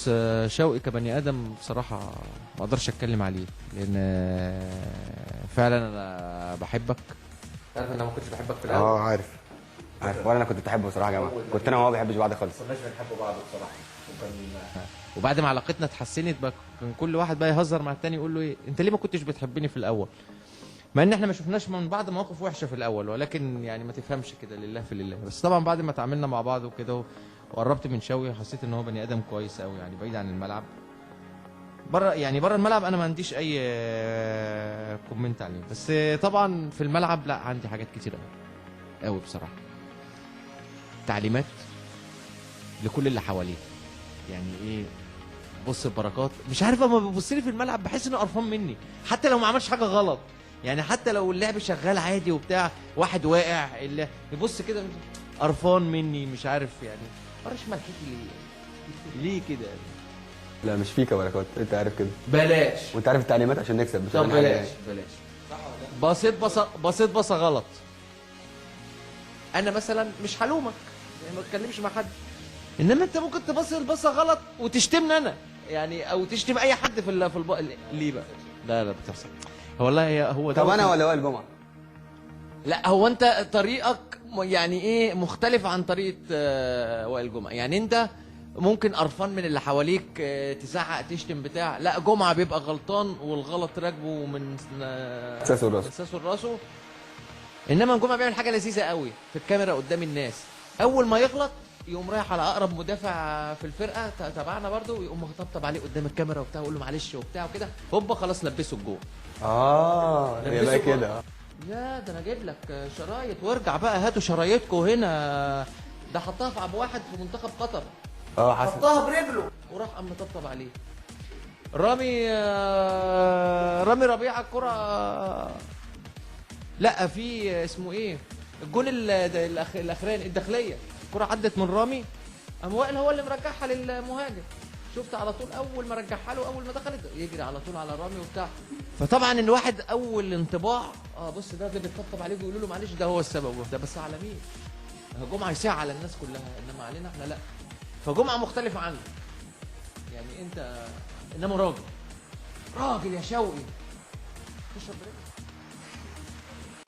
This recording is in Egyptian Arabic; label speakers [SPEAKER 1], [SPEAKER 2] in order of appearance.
[SPEAKER 1] بص، شوقي كبني ادم بصراحة ما اقدرش اتكلم عليه، لان فعلا انا بحبك. عارف ان انا ما كنتش بحبك في الاول.
[SPEAKER 2] اه عارف عارف، ولا انا كنت بحبه بصراحة يا جماعة، كنت انا وهو ما بيحبش بعض خالص.
[SPEAKER 1] ما كناش بنحب بعض بصراحة، وبعد ما علاقتنا اتحسنت بقى كان كل واحد بقى يهزر مع التاني يقول له ايه انت ليه ما كنتش بتحبني في الاول؟ مع ان احنا ما شفناش من بعض مواقف وحشة في الاول، ولكن يعني ما تفهمش كده، لله في لله. بس طبعا بعد ما تعاملنا مع بعض وكده وقربت من شوقي حسيت ان هو بني ادم كويس قوي، يعني بعيد عن الملعب، بره يعني بره الملعب انا ما عنديش اي comment عليه، بس طبعا في الملعب لا عندي حاجات كتير قوي قوي بصراحة. تعليمات لكل اللي حواليه، يعني ايه بص بركات مش عارف اما بيبص لي في الملعب بحس انه قرفان مني، حتى لو ما عملش حاجة غلط، يعني حتى لو اللعب شغال عادي وبتاع، واحد واقع اللي يبص كده قرفان مني، مش عارف يعني قرش ملحتي ليه ليه كده يعني.
[SPEAKER 2] لا مش فيك يا بركات، انت عارف كده.
[SPEAKER 1] بلاش،
[SPEAKER 2] وانت عارف التعليمات عشان نكسب. مش
[SPEAKER 1] طب بلاش بلاش. بصيت بصة، بصيت بصة غلط. انا مثلا مش هلومك، يعني ما اتكلمش مع حد، انما انت ممكن تبص البصه غلط وتشتمني انا يعني، او تشتم اي حد في ال في الب... ليه بقى؟ لا لا بتحصل والله. هو
[SPEAKER 2] طب انا ولا وائل جمعه؟
[SPEAKER 1] لا هو انت طريقك يعني ايه مختلف عن طريقه وائل جمعه، يعني انت ممكن قرفان من اللي حواليك تزعق تشتم بتاع، لا جمعه بيبقى غلطان والغلط راكبه من
[SPEAKER 2] ساسه لراسه،
[SPEAKER 1] ساسه لراسه. انما جمعه بيعمل حاجة لذيذة قوي في الكاميرا قدام الناس، اول ما يغلط يقوم رايح على اقرب مدافع في الفرقة تبعنا برضه، ويقوم مطبطب عليه قدام الكاميرا وبتاع ويقول له معلش وبتاع وكده، هوبا خلاص لبسه الجول.
[SPEAKER 2] اه يبقى كده.
[SPEAKER 1] لا ده انا جايب لك شرايط، وارجع بقى هاتوا شرايطكم هنا. ده حطها في ابو واحد في منتخب قطر.
[SPEAKER 2] اه حسن
[SPEAKER 1] حطها برجله وراح قام مطبطب عليه. رامي رامي ربيعة الكره، لا في اسمه ايه الجول الاخراني الداخلية، الكره عدت من رامي قام وائل هو اللي مرجعها للمهاجم، شفت على طول اول ما رجعها له اول ما دخلت يجري على طول على رامي وبتاع. فطبعا الواحد اول انطباع بص ده اللي بيتطبطب عليه ويقولوا له معلش ده هو السبب ده، بس على مين؟ جمعه يسيع على الناس كلها، انما علينا احنا لا. فجمعه مختلفة عنه يعني، انت انما راجل راجل يا شوقي تشرب برجلك.